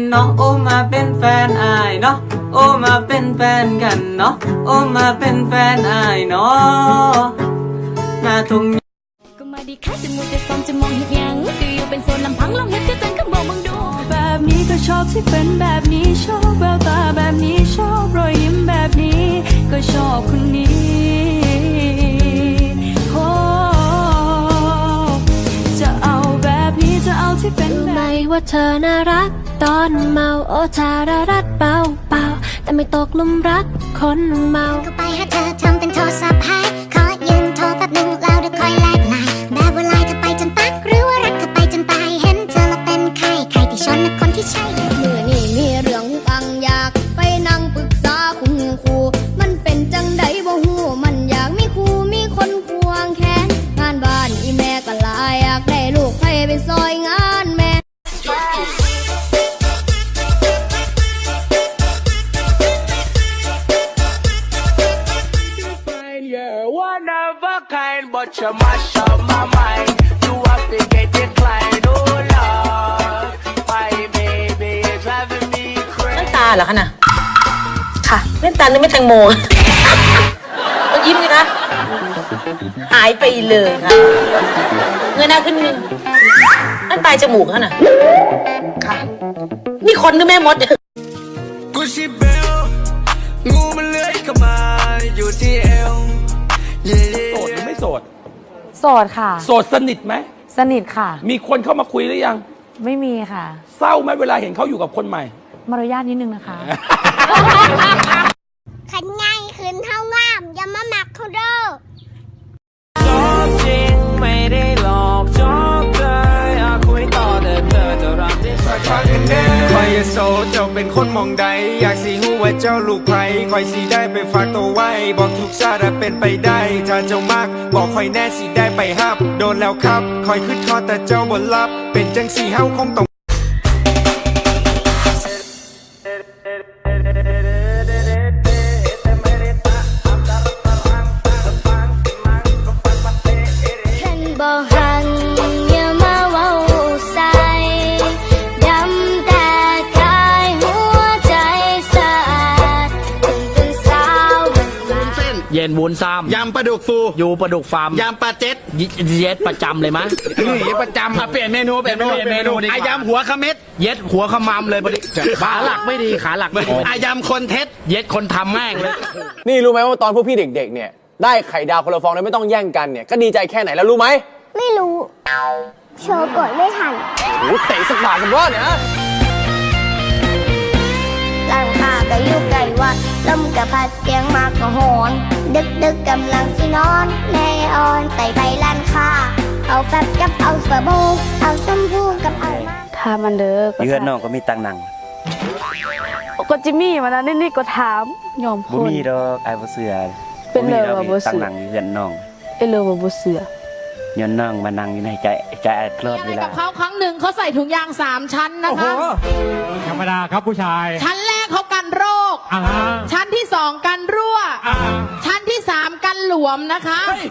ເນາະ ໂອ ມາເປັນແຟນອ້າຍເນາະ ໂອ ມາເປັນແຟນກັນເນາະ ໂອ ມາເປັນແຟນອ້າຍເນາະ ໜ້າທົ່ງ ກໍມາດີຄ່າ ຈະມົວຈະຊອມຈະມອງເຮັດຫຍັງ ກໍຢູ່ເປັນໂສດລຳພັງ ລອງເຮັດຄືກັນ ຄຳບອກເບິ່ງດູ ແບບນີ້ກໍຊອບທີ່ເປັນແບບນີ້ ຊອບແວວຕາແບບນີ້ ຊອບຮອຍຍິ້ມແບບນີ້ ກໍຊອບຄົນນີ້ ໂອ້ ຈະເອົາແບບນີ້ ຈະເອົາທີ່ເປັນແບບ ຮູ້ໄໝວ່າເທີໜ້າຮັກຕອນເມົາ ໂອ ສາລະພັດເປົ່າໆ ແຕ່ໄມ່ຕົກຫຼຸມຮັກຄົນເມົາ ກໍໄປຫາເທີ ທຳເປັນໂທລະສັບຫາຍ ຂໍຢືມໂທແປັບໜຶ່ງ ແລ້ວດຽວຄ່ອຍແລກລາຍ ແບບວ່າລາຍເທີໄປຈົນຕັກ ຫຼືວ່າຮັກເທີໄປຈົນຕາຍ ເຫັນເທີແລ້ວເປັນໄຂ້ ໄຂ້ທີ່ຊົນນະຄົນທີ່ໃຊ້ ມື້ນີ້ມີເລື່ອງອຸກອັ່ງ ຢາກໄປນັ່ງປຶກສາຄຸນຄູ ມັນເປັນຈັ່ງໃດບໍ່ຮູ້ ມັນຢາກມີຄູ່ມີຄົນຄວງແຂນ ງານບ້ານອີ່ແມ່ກໍຫຼາຍ ຢາກໄດ້ລູກໃຜໄປຊ່ອຍງານແມ່ ແວ່ນຕາເຫຼືອຄະນະ? ຄ່ະ ແວ່ນຕາຫຼືແມ່ນແຕງໂມ? ເອົາຍິ້ມສິຄະ ຫາຍໄປເລີຍຄ່ະ ເງີຍໜ້າຂຶ້ນ ມັນປາຍຈະມູກຫັ້ນນະ ຄ່ະ ນີ້ຄົນຫຼືແມ່ມົດ? ກູຊິເບວ ງູມັນເລື່ອຍເຂົ້າມາຢູ່ທີ່ເອວ ເຢ ເຢ ໂສດຫຼືໄມ່ໂສດ? ໂສດຄ່ະ ໂສດສະໜິດໄໝ? ສະໜິດຄ່ະ ມີຄົນເຂົ້າມາຄຸຍຫຼືຍັງ? ໄມ່ມີຄ່ະ ເສົ້າໄໝເວລາເຫັນເຂົາຢູ່ກັບຄົນໃໝ່? ມາລະຍາດນິດໜຶ່ງນະຄະ. ຄັນໃຫຍ່ຂຶ້ນເຮົາງາມ ຢ່າມາມັກເຮົາເດີ. ຊອບຈິງ ໄມ່ໄດ້ຫຼອກ ຊອບເລີຍ ຢາກຄຸຍຕໍ່ ແຕ່ເທີຈະຮັບທີ່ສະກາຍກັນແດ່. ຂ້ອຍຢາກໂຊເຈົ້າເປັນຄົນໝ່ອງໃດ ຢາກຊິຮູ້ວ່າເຈົ້າລູກໃຜ ຂ້ອຍຊິໄດ້ໄປຝາກໂຕໄວ້ ບອກທຸກຊາດຖ້າເປັນໄປໄດ້ ຖ້າເຈົ້າມັກ ບອກຂ້ອຍແດ່ ຊິໄດ້ໄປຮັບ ໂດນແລ້ວຄັບ ຂ້ອຍຄຶດຮອດ ແຕ່ເຈົ້າບໍ່ລັບ ເປັນຈັ່ງຊີ້ເຮົາຄົງຕ້ອງ ຄັນບໍ່ຮັກຢ່າມາເວົ້າໃສ່ ດຳແຕ່ກາຍຫົວໃຈສະອາດ ເພິ່ງເປັນສາວ ເສັ້ນ ເຢັນວຸ້ນຊ້ຳ ຍຳປາດຸກຟູ ຢູ່ປາດຸກຟາມ ຍຳປາເຈັດ ເຢັດປະຈຳເລີຍມະ ເຮັດປະຈຳ ອ່ະ ປ່ຽນເມນູ ປ່ຽນເມນູ ປ່ຽນເມນູດີກວ່າ ອ່ະ ຍຳຫົວຂະເມັດ ເຢັດຫົວຂະໝ່ຳເລີຍ ບາດນີ້ ຂາຫຼັກໄມ່ດີ ຂາຫຼັກໄມ່ດີ ອາ ຍຳຄົນເທັດ ເຢັດຄົນທຳແມ່ງເລີຍ. นี่รู้ไหมว่าตอนพวกพี่เด็กๆเนี่ย ได้ไข่ดาวคนละฟองโดยไม่ต้องแย่งกันเนี่ย ก็ดีใจแค่ไหนแล้วรู้ไหม? ไม่รู้ โชว์ก่อนไม่ทัน โอ้โห เตะสักบาทกันวะเนี่ย ຮ້ານຄ້າກໍຢູ່ໃກ້ວັດ ລົມກໍພັດ ສຽງໝາກກໍຫອນ ດຶກໆກຳລັງຊິນອນ ແມ່ອ່ອນໃສ່ໄປຮ້ານຄ້າ ເອົາແຟັບກັບເອົາສະບູ ເອົາແຊັມພູກັບເອົາມາ ຖາມອັນເດີ ຢູ່ເຮືອນນ້ອງກໍມີຕັ່ງນັ່ງ ກໍຈະມີວະນະ ນີ້ກໍຖາມ ຍອມຄົນ ບໍ່ມີດອກ ອ້າຍບໍ່ເຊື່ອ ເປັນເລີວ່າບໍ່ເຊື່ອ ຕັ່ງນັ່ງຢູ່ເຮືອນນ້ອງ ເອີ ເລີວ່າບໍ່ເຊື່ອ ຍ້ອນນ້ອງມານັ່ງຢູ່ໃນໃຈ ໃຈອ້າຍຕະຫຼອດເວລາ ໃນກັບເຂົາຄັ້ງໜຶ່ງ ເຂົາໃສ່ຖົງຢາງສາມຊັ້ນນະຄະ ທຳມະດາຄັບຜູ້ຊາຍ ຊັ້ນແລກເຂົາກັນໂລກ ອ່າ ຊັ້ນທີສອງກັນຮົ່ວ ອ່າ ຊັ້ນທີສາມກັນຫຼວມນະຄະ ເຮີ້ຍ